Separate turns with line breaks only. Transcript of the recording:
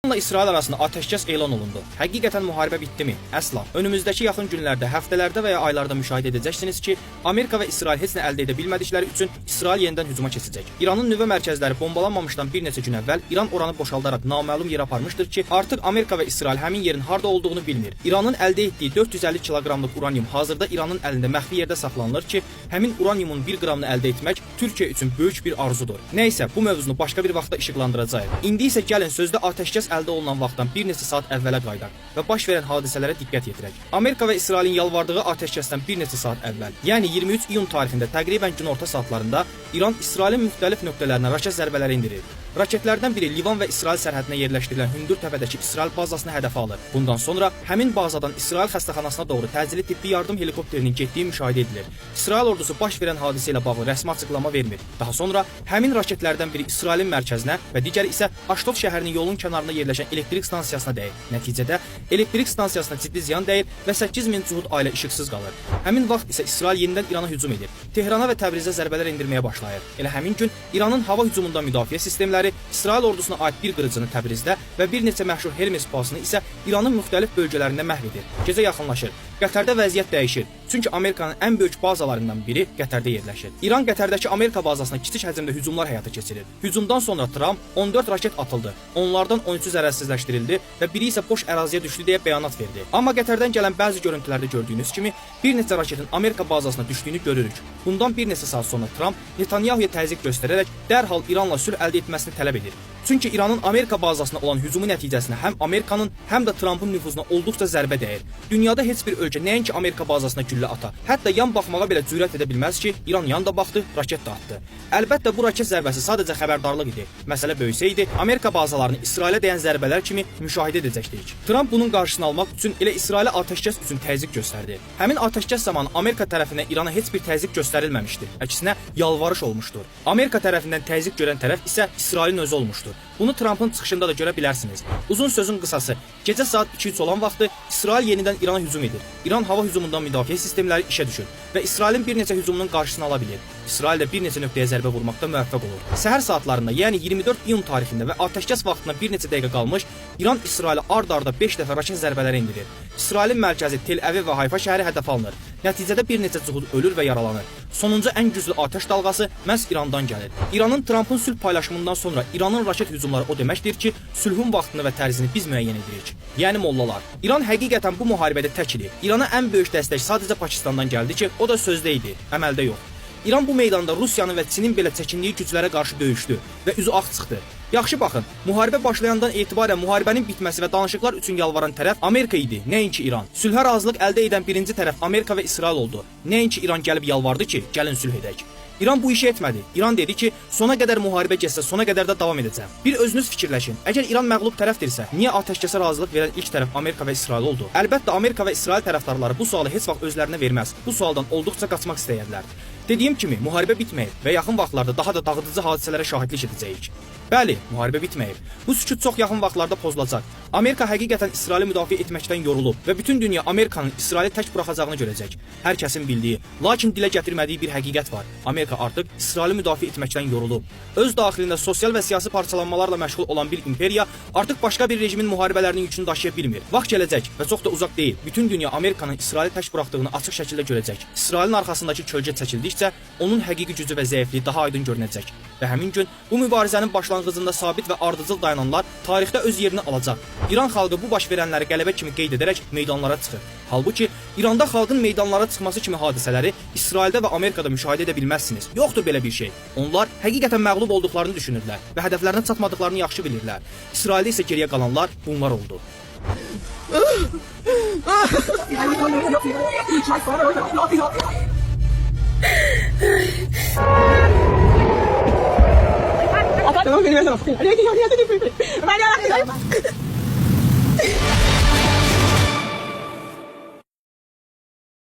İranla İsrail arasında atəşkəs elan olundu. Həqiqətən müharibə bitdimi? Əsla. Önümüzdəki yaxın günlərdə, həftələrdə və ya aylarda müşahidə edəcəksiniz ki, Amerika və İsrail heç nə əldə edə bilmədikləri üçün İsrail yenidən hücuma keçəcək. İranın nüvə mərkəzləri bombalanmamışdan bir neçə gün əvvəl İran oranı boşaldaraq naməlum yerə aparmışdır ki, artıq Amerika və İsrail həmin yerin harda olduğunu bilmir. İranın əldə etdiyi 450 kiloqramlıq uranium hazırda İranın əlində məxfi yerdə saxlanılır ki, həmin uraniumun 1 qramını əldə etmək Türkiyə üçün böyük bir arzudur. Nəysə, bu mövzunu başqa bir vaxtda işıqlandıracağıq. İndi isə gəlin sözdə atəşkəs əldə olunan vaxtdan bir neçə saat əvvələ qayıdaq və baş verən hadisələrə diqqət yetirək. Amerika və İsrailin yalvardığı atəşkəsdən bir neçə saat əvvəl, yəni 23 iyun tarixində təqribən günorta saatlarında İran İsrailin müxtəlif nöqtələrinə raket zərbələri endirir. Raketlərdən biri Livan və İsrail sərhədinə yerləşdirilən Hündür Təpədəki İsrail bazasını hədəfə alır. Bundan sonra həmin bazadan İsrail xəstəxanasına doğru təcili tibbi yardım helikopterinin getdiyi müşahidə edilir. İsrail ordusu baş verən hadisə ilə bağlı rəsmi açıqlama vermir. Daha sonra həmin raketlərdən biri İsrailin mərkəzinə və digəri isə Aşdod şəhərinin yolun kənarında yerləşən elektrik stansiyasına dəyir. Nəticədə elektrik stansiyasına ciddi ziyan dəyir və 8000 cuhud ailə işıqsız qalır. Həmin vaxt isə İsrail yenidən İrana hücum edir. Tehrana və Təbrizə zərbələr endirməyə başlayır. Elə həmin gün İranın hava hücumundan müdafiə sistemləri İsrail ordusuna aid bir qırıcını Təbrizdə və bir neçə məşhur Hermes PAS-ını isə İranın müxtəlif bölgələrində məhv edir. Gecə yaxınlaşır. Qətərdə vəziyyət dəyişir. Çünki Amerikanın ən böyük bazalarından biri Qətərdə yerləşir. İran Qətərdəki Amerika bazasına kiçik həcmdə hücumlar həyata keçirir. Hücumdan sonra Tramp 14 raket atıldı. Onlardan 13-ü zərərsizləşdirildi və biri isə boş əraziyə düşdü deyə bəyanat verdi. Amma Qətərdən gələn bəzi görüntülərdə gördüyünüz kimi bir neçə raketin Amerika bazasına düşdüyünü görürük. Bundan bir neçə saat sonra Tramp Netanyahuya təzyiq göstərərək dərhal İranla sülh əldə etməsini tələb edir. Çünki İranın Amerika bazasına olan hücumu nəticəsində həm Amerikanın, həm də Trampın nüfuzuna olduqca zərbə dəyir. Dünyada heç bir ölkə nəinki Amerika bazasına güllə ata, hətta yan baxmağa belə cürət edə bilməz ki, İran yan da baxdı, raket də atdı. Əlbəttə bu raket zərbəsi sadəcə xəbərdarlıq idi. Məsələ böyüsəydi, Amerika bazalarını İsrailə dəyən zərbələr kimi müşahidə edəcəkdik. Tramp bunun qarşısını almaq üçün elə İsrailə atəşkəs üçün təzyiq göstərdi. Həmin atəşkəs zamanı Amerika tərəfindən İrana heç bir təzyiq göstərilməmişdi. Əksinə yalvarış olmuşdur. Amerika tərəfindən təzyiq görən tərəf isə İsrailin özü olmuşdur. Bunu Trampın çıxışında da görə bilərsiniz. Uzun sözün qısası, gecə saat 2-3 olan vaxtı İsrail yenidən İrana hücum edir. İran hava hücumundan müdafiə sistemləri işə düşür və İsrailin bir neçə hücumunun qarşısını ala bilir. İsrail də bir neçə nöqtəyə zərbə vurmaqda müvəffəq olur. Səhər saatlarında, yəni 24 iyun tarixində və atəşkəs vaxtına bir neçə dəqiqə qalmış İran İsrailə ard-arda 5 dəfə raket zərbələri endirir. İsrailin mərkəzi Tel-Əviv və Hayfa şəhəri hədəf alınır. Nəticədə bir neçə cuhud ölür və yaralanır. Sonuncu ən güclü atəş dalğası məhz İrandan gəlir. İranın Trampın sülh paylaşımından sonra İranın raket hücumları o deməkdir ki, sülhün vaxtını və tərzini biz müəyyən edirik. Yəni mollalar. İran həqiqətən bu müharibədə tək idi. İrana ən böyük dəstək sadəcə Pakistandan gəldi ki, o da sözdə idi, əməldə yox. İran bu meydanda Rusiyanın və Çinin belə çəkindiyi güclərə qarşı döyüşdü və üzü ağ çıxdı. Yaxşı baxın, müharibə başlayandan etibarən müharibənin bitməsi və danışıqlar üçün yalvaran tərəf Amerika idi, nəinki İran. Sülhə razılıq əldə edən birinci tərəf Amerika və İsrail oldu. Nəinki İran gəlib yalvardı ki, gəlin sülh edək. İran bu işi etmədi. İran dedi ki, sona qədər müharibə getsə, sona qədər də davam edəcəm. Bir özünüz fikirləşin. Əgər İran məğlub tərəfdirsə, niyə atəşkəsə razılıq verən ilk tərəf Amerika və İsrail oldu? Əlbəttə Amerika və İsrail tərəfdarları bu sualı heç vaxt özlərinə verməz. Bu sualdan olduqca qaçmaq istəyərlər. Dediyim kimi, müharibə bitməyib və yaxın vaxtlarda daha da dağıdıcı hadisələrə şahidlik edəcəyik. Bəli, müharibə bitməyib. Bu sükut çox yaxın vaxtlarda pozulacaq. Amerika həqiqətən İsraili müdafiə etməkdən yorulub və bütün dünya Amerikanın İsraili tək buraxacağını görəcək. Hər kəsin bildiyi, lakin dilə gətirmədiyi bir həqiqət var. Amerika artıq İsraili müdafiə etməkdən yorulub. Öz daxilində sosial və siyasi parçalanmalarla məşğul olan bir imperiya artıq başqa bir rejimin müharibələrinin yükünü daşıya bilmir. Vaxt gələcək və çox da uzaq deyil. Bütün dünya Amerikanın İsraili tək buraxdığını açıq şəkildə görəcək. İsrailin arxasındakı kölgə çəkildikcə onun həqiqi gücü və zəifliyi daha aydın görünəcək. Və həmin gün bu mübarizənin başlanğıcında sabit və ardıcıl dayananlar tarixdə öz yerini alacaq. İran xalqı bu baş verənləri qələbə kimi qeyd edərək meydanlara çıxır. Halbuki İranda xalqın meydanlara çıxması kimi hadisələri İsraildə və Amerikada müşahidə edə bilməzsiniz. Yoxdur belə bir şey. Onlar həqiqətən məğlub olduqlarını düşünürlər və hədəflərinə çatmadıqlarını yaxşı bilirlər. İsraildə isə geriyə qalanlar bunlar oldu.